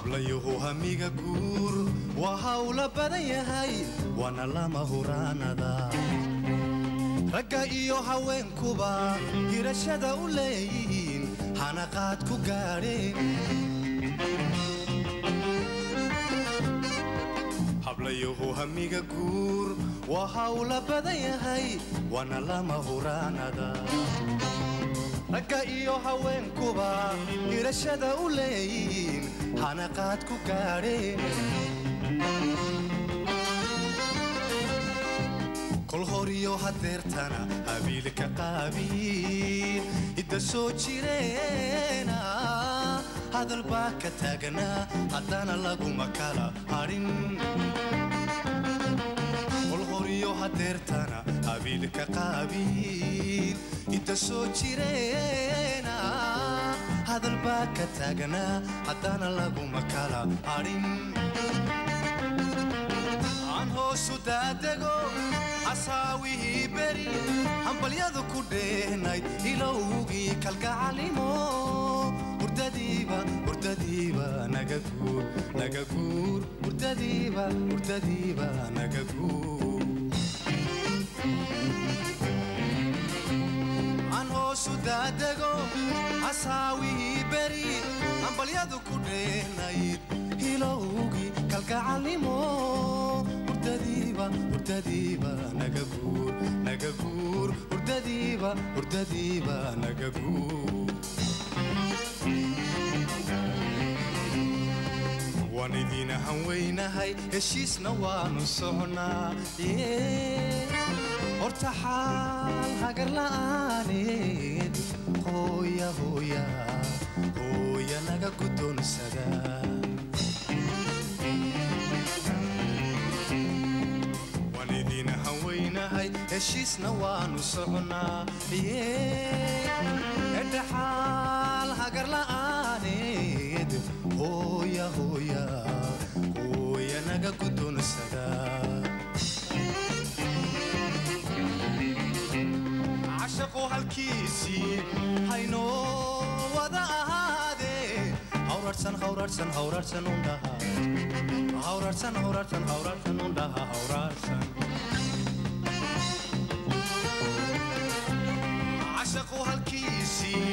Hablayuhu hamiga guur waa hawla badan yahay, waana lama huraanada. Ragga iyo haweenkuba hirashada u leeyihiin, hanaqaad ku gaadheen. Hablayuhu hamiga guur waa hawla badan yahay, waana lama huraanada. Ragga iyo haweenkuba hirashada u leeyihiin, hanaqaad ku gaadheen. Kol horiyo hadeertana habiilka qaabiil hidda soo jireena, hadal baa ka taagnaa, haddana laguma kala hadhin. Kol horiyo hadeertana habiilka qaabiil hidda soo jireena, hadal baa ka taagnaa, haddana laguma kala hadhin. Aan hoosu daadego asaawihii beri hambalyadu ku dheehnayd, ilowgii kalgacalimo. Hurdadiiba, hurdadiiba naga guur, naga guur. Hurdadiiba, hurdadiiba naga guur. Aan hoosu daadego asaawihii beri hambalyadu ku dheehnayd, hilowgii kalgacalnimo. Hurdadiiba, hurdadiiba naga guur, naga guur. Hurdadiiba, hurdadiiba naga guur. Waan idin hanweynahay, heshiisna waanu soconaa. Horta xaal hagar la'aaneed, hooya hooya hooya naga guddoonsada. Waan idin hanweynahay, heshiisna waanu soconaa. Edhaxaal hagar la'aaneed, hooya hooya hooya naga guddoonsada. Cashaqu halkiisii haynoo wada ahaadee, hawrarsan hawrarsan hawrarsan undhaha, hawrarsan hawrarsan hawrarsan undhaha, hawrarsan. Cashaqu halkiisii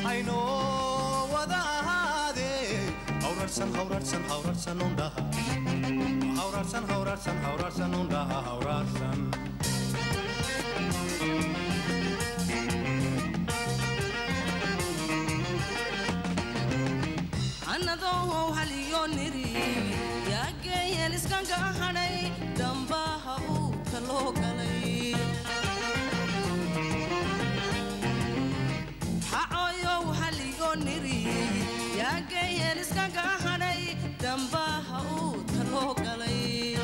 haynoo wada ahaadee, hawrarsan hawrarsan hawrarsan undhaha, hawrarsan hawrarsan hawrarsan undhaha, hawrarsan. Anadoo haliyo niri yaageen iskanka hadhay, dambaha uu kaloo galay. Hacoyow haliyo niri yaageen iskanka hadhay, dambaha uu taloo galay.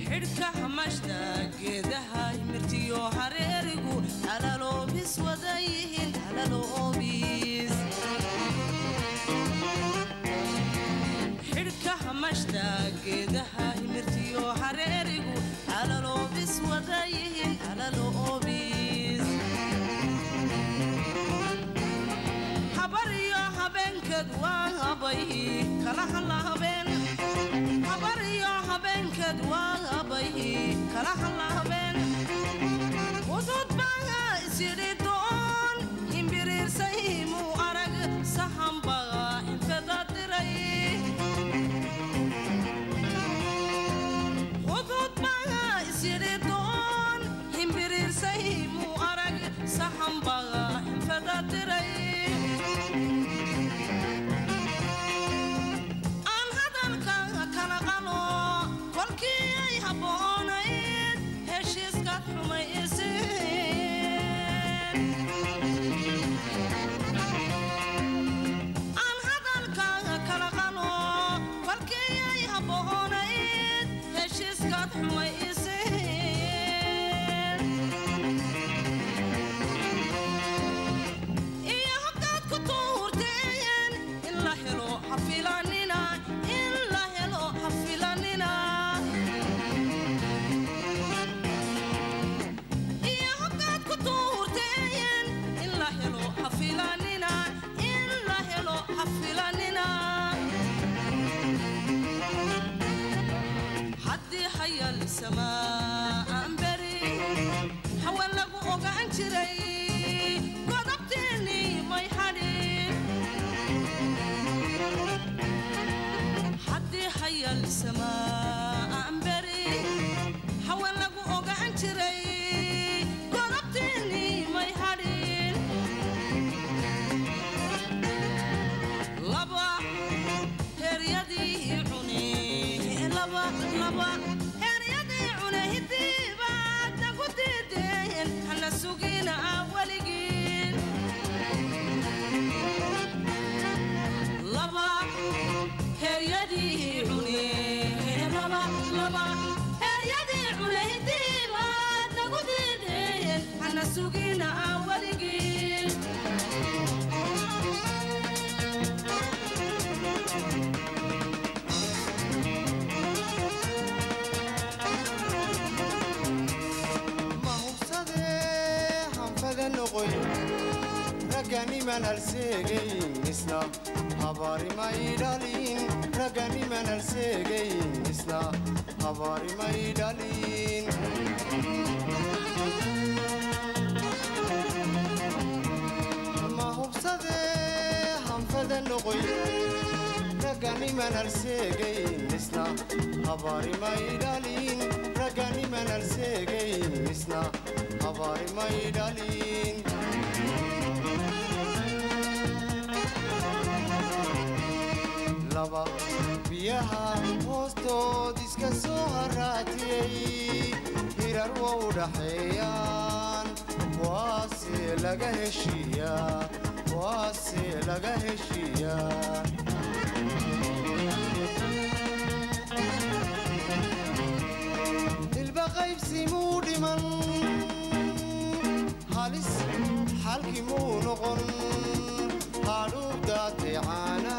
Xidhka hamashta geedaha mirtiyo hareerigu halaloobis wada yihiin, halaloobis. Xidhka hamashta geedaha himirtiyo hareerigu halaloobis wada yihiin, halaloobis. Habar iyo habeenkeed waa habay kala halaabeen, habar iyo habeenkeed waa habay kala halaabeen. Hudud baa isyidhi doon himbiriirsayimuu arag, sahan baa xinfeda diray. Hudud baa isyidhi doon himbiriirsayimuu arag, sahan baa xinfeda diray. Aan hadalka kala qalo kolkii ay habboonayd. Noqoy raganiman halseegayn isna habaarimay dhalin, raganiman halseegayn isna habaarimay dhalin. Ma hubsadee hanfada noqoy raganiman halseegayn isna habaarimay dhalin, raganiman halseegayn isna habaarimay dhalin. Laba biyaha hoostood iska soo haraatiyey hirar wa u dhaxeeyaan, waase laga heshiiyaa, waase laga heshiiyaa. Ilba qaybsimuu dhiman halis xalkii muu noqon hadhuub daatay caana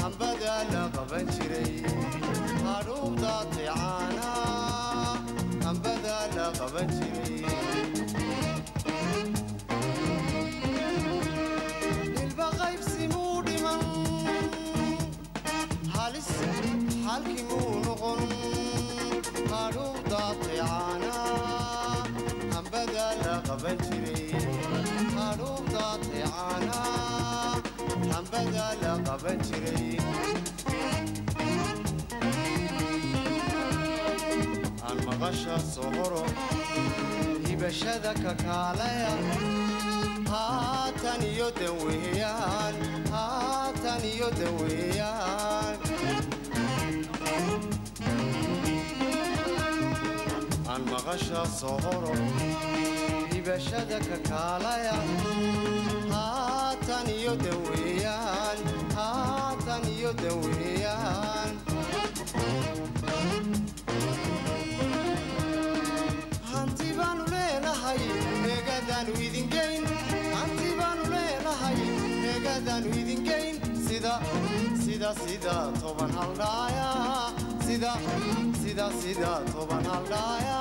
hambada la qaban jiray, hadhuub daatay caana hambada la qaban jiray. Ilba qaybsimuu dhiman halis xalkii muu noqon hadhuub daatay caana hambada la qaban jiray, hadhuub daatay caana hambada la qaban jiray. Aan maqasha sohoro hibashada kakaalaya haatan iyo danweeyaan, haatan iyo danweeyaan. Aan maqasha sohoro hibashada kakaalaya haatan iyo danweeyaan, haatan iyo danweeyaan. Hanti baanu leenahay heegadaanu idingeyn, hanti baanu leenahay heegadaanu idingeyn, sida sida sida 10 haldhaaya, sida sida sida 10 haldhaaya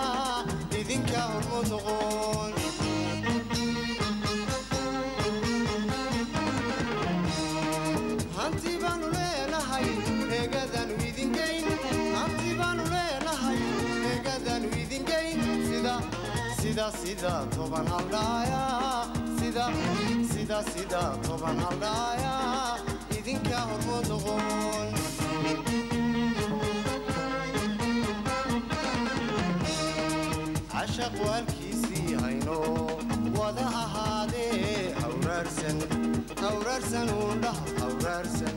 idinka hormood noqon. Hanti baanu leenahay heegadaanu idingeyn, hanti baanu leenahay heegadaanu idingeyn, sida sida sida 10 haldhaaya, sida sida sida 10 haldhaaya idinka hormood noqon. Cashaq waalkiisii hayno wada ahaadee hawraarsan, hawraarsan uundhah hawraarsan.